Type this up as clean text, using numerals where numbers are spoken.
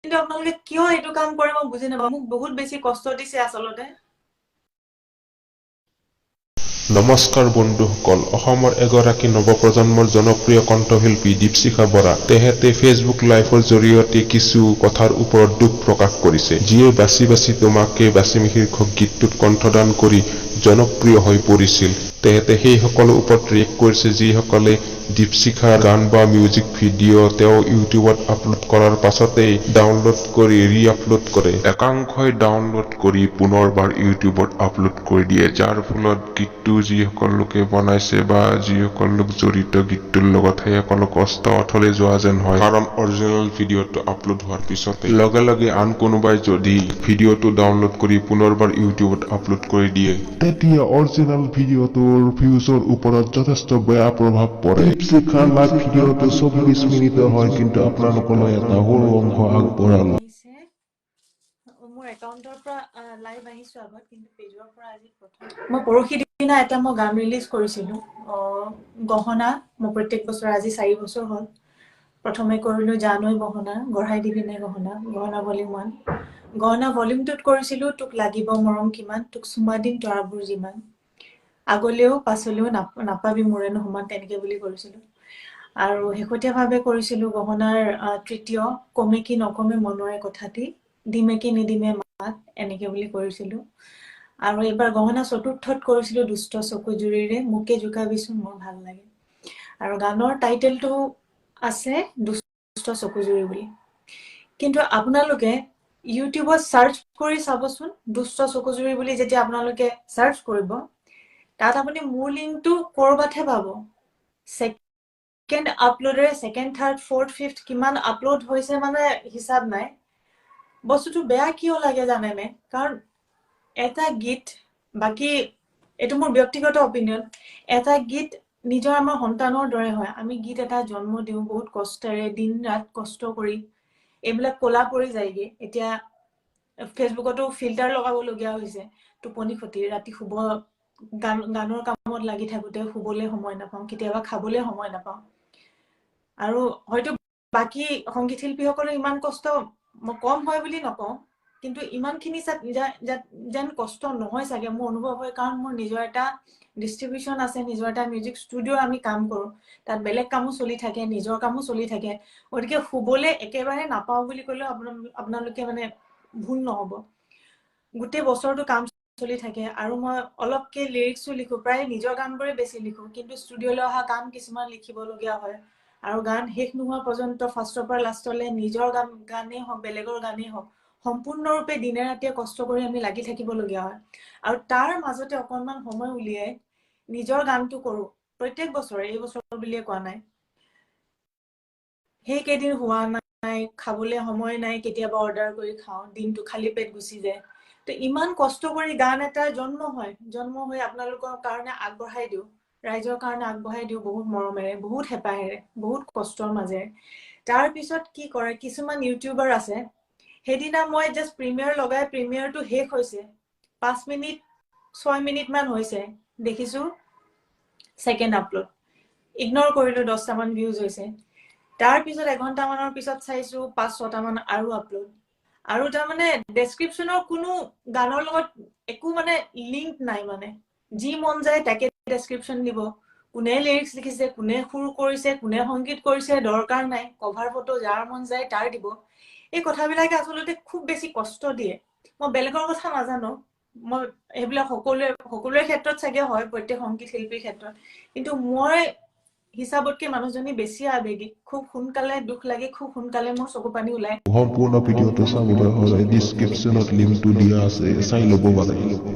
কিন্তু আপোনালোকে কিয় এইটো কাম কৰে মই বুজি নাপাওঁ। মোক বহুত বেছি কষ্ট দিছে আচলতে। নমস্কাৰ বন্ধুসকল, অসমৰ এগৰাকী নৱপ্ৰজন্মৰ জনপ্ৰিয় কণ্ঠশিল্পী দীপশিখা বৰা। তেখেতে ফেচবুক লাইভৰ জৰিয়তে কিছু কথাৰ ওপৰত দুখ প্ৰকাশ কৰিছে। যিয়ে বাচি বাচি তোমাকে বাচিম শীৰ্ষক গীতটোত কণ্ঠদান কৰি জনপ্ৰিয় হৈ পৰিছিল। তেখেতে সেইসকলৰ ওপৰত ৰিয়েক্ট কৰিছে, যিসকলে দীপশিখাৰ গান বা মিউজিক ভিডিঅ' তেওঁ ইউটিউবত আপলোড কৰাৰ পাছতেই ডাউনলোড কৰি ৰি-আপলোড কৰে। একাংশই ডাউনলোড কৰি পুনৰবাৰ ইউটিউবত আপলোড কৰি দিয়ে, যাৰ ফলত গীতটো যিসকল লোকে বনাইছে বা যিসকল লোক জড়িত গীতটোৰ লগত, সেইসকলৰ কষ্ট অথলে যোৱা যেন হয়। কাৰণ অৰিজিনেল ভিডিঅ'টো আপলোড হোৱাৰ পিছতে লগে লগে আন কোনোবাই যদি ভিডিঅ'টো ডাউনলোড কৰি পুনৰবাৰ ইউটিউবত আপলোড কৰি দিয়ে, তেতিয়া অৰিজিনেল ভিডিঅ'টোৰ ভিউজৰ ওপৰত যথেষ্ট বেয়া প্ৰভাৱ পৰে। দীপশিখাৰ লাইভ ভিডিঅ'টো 24 মিনিটৰ হয়, কিন্তু আপোনালোকলৈ এটা সৰু অংশ আগবঢ়ালো। আহিছে মোৰ একাউণ্টৰ পৰা লাইভ আহিছো আগত, কিন্তু পেজৰ পৰা আজি প্ৰথম। মই পৰহি দিনা এটা মই গান ৰিলিজ কৰিছিলো, গহনা। মই প্ৰত্যেক বছৰ, আজি 4 বছৰ হ'ল, প্ৰথমে কৰিলো জানৈ গহনা গঢ়াই দিবিনে গহনা, গহনা ভলিউম 1। গহনা ভলিউম 2ত কৰিছিলো তোক লাগিব মৰম কিমান, তোক চুমা দিম তৰাবোৰ যিমান, আগলেও পাছলেও নাপাবি মোৰেনো সমান, তেনেকে বুলি কৰিছিলো। আৰু শেহতীয়াভাৱে কৰিছিলো গহনাৰ তৃতীয়, কমে কি নকমে মনৰে কথাটি, দিমে কি নিদিমে মাত, এনেকে বুলি কৰিছিলো। আৰু এইবাৰ গহনা চতুৰ্থত কৰিছিলো দুষ্ট চকুজুৰিৰে মোকে জোকাবিচোন মোৰ ভাল লাগে। আৰু গানৰ টাইটেলটো আছে দুষ্ট চকুজুৰি বুলি, কিন্তু আপোনালোকে ইউটিউবত চাৰ্চ কৰি চাবচোন, দুষ্ট চকুজুৰি বুলি যেতিয়া আপোনালোকে চাৰ্চ কৰিব, তাত আপুনি মোৰ লিংকটো ক'ৰবাতহে পাব। ছেকেণ্ড আপলোডেৰে ছেকেণ্ড, থাৰ্ড, ফ'ৰ্থ, ফিফ্থ কিমান আপলোড হৈছে মানে হিচাপ নাই। বস্তুটো বেয়া কিয় লাগে জানেনে? কাৰণ এটা গীত, বাকী এইটো মোৰ ব্যক্তিগত অপিনিয়ন, এটা গীত নিজৰ আমাৰ সন্তানৰ দৰে হয়। আমি গীত এটা জন্ম দিওঁ বহুত কষ্টেৰে, দিন ৰাত কষ্ট কৰি। এইবিলাক ক'লা পৰি যায়গে। এতিয়া ফেচবুকতো ফিল্টাৰ লগাবলগীয়া হৈছে। টোপনি খতি, ৰাতি শুব, গানৰ কামত লাগি থাকোতে শুবলৈ সময় নাপাওঁ, কেতিয়াবা খাবলৈ সময় নাপাওঁ। আৰু হয়তো বাকী সংগীত শিল্পীসকলৰ ইমান কষ্ট মই কম হয় বুলি নকওঁ, কিন্তু ইমানখিনি যেন কষ্ট নহয় চাগে, মোৰ অনুভৱ হয়। কাৰণ মোৰ নিজৰ এটা ডিষ্ট্ৰিবিউশ্যন আছে, নিজৰ এটা মিউজিক ষ্টুডিঅ' আমি কাম কৰোঁ, তাত বেলেগ কামো চলি থাকে, নিজৰ কামো চলি থাকে। গতিকে শুবলৈ একেবাৰে নাপাওঁ বুলি ক'লেও আপোনালোকে মানে ভুল নহ'ব। গোটেই বছৰটো কাম চলি থাকে আৰু মই অলপকে লিৰিক্সো লিখো, প্ৰায় নিজৰ গানবোৰে বেছি লিখো, কিন্তু ষ্টুডিঅ'লৈ অহা গান কিছুমান লিখিবলগীয়া হয়। আৰু গান শেষ নোহোৱা পৰ্যন্ত ফাৰ্ষ্টৰ পৰা লাষ্টলৈ নিজৰ গানেই হওক, বেলেগৰ গানেই হওক, সম্পূৰ্ণৰূপে দিনে ৰাতিয়ে কষ্ট কৰি আমি লাগি থাকিবলগীয়া হয়। আৰু তাৰ মাজতে অকণমান সময় উলিয়াই নিজৰ গানটো কৰোঁ প্ৰত্যেক বছৰে, এই বছৰ বুলিয়ে কোৱা নাই। সেইকেইদিন হোৱা নাই, খাবলৈ সময় নাই, কেতিয়াবা অৰ্ডাৰ কৰি খাওঁ, দিনটো খালী পেট গুচি যায়। তো ইমান কষ্ট কৰি গান এটা জন্ম হয়, জন্ম হৈ আপোনালোকৰ কাৰণে আগবঢ়াই দিওঁ, ৰাইজৰ কাৰণে আগবঢ়াই দিওঁ, বহুত মৰমেৰে, বহুত হেঁপাহেৰে, বহুত কষ্টৰ মাজেৰে। তাৰ পিছত কি কৰে কিছুমান ইউটিউবাৰ আছে, সেইদিনা মই জাষ্ট প্ৰিমিয়াৰ লগাই, প্ৰিমিয়াৰটো শেষ হৈছে, 5 মিনিট 6 মিনিট মান হৈছে, দেখিছো ছেকেণ্ড আপলোড। ইগন'ৰ কৰিলো, 10টামান ভিউজ হৈছে। তাৰ পিছত এঘণ্টামানৰ পিছত চাইছো পাঁচ ছটামান আৰু আপলোড। আৰু তাৰমানে ডেছক্ৰিপশ্যনৰ কোনো গানৰ লগত একো মানে লিংক নাই, মানে যি মন যায় তাকে ডেছক্ৰিপশ্যন দিব। কোনে লিৰিক্স লিখিছে, কোনে সুৰ কৰিছে, কোনে সংগীত কৰিছে দৰকাৰ নাই। কভাৰ ফটো যাৰ মন যায় তাৰ দিব। এই কথাবিলাকে আচলতে খুব বেছি কষ্ট দিয়ে। মই বেলেগৰ কথা নাজানো, মই সেইবিলাক সকলোৰে ক্ষেত্ৰত চাগে হয়, প্ৰত্যেক সংগীত শিল্পীৰ ক্ষেত্ৰত, কিন্তু মই হিচাপতকে মানুহজনী বেছি আৱেগিক। খুব সোনকালে দুখ লাগে, খুব সোনকালে মোৰ চকু পানী ওলায়। সম্পূৰ্ণ ভিডিঅ'টো চাবলৈ হ'লে ডিছক্ৰিপশ্যনত লিংকটো দিয়া আছে, চাই ল'ব পাৰে।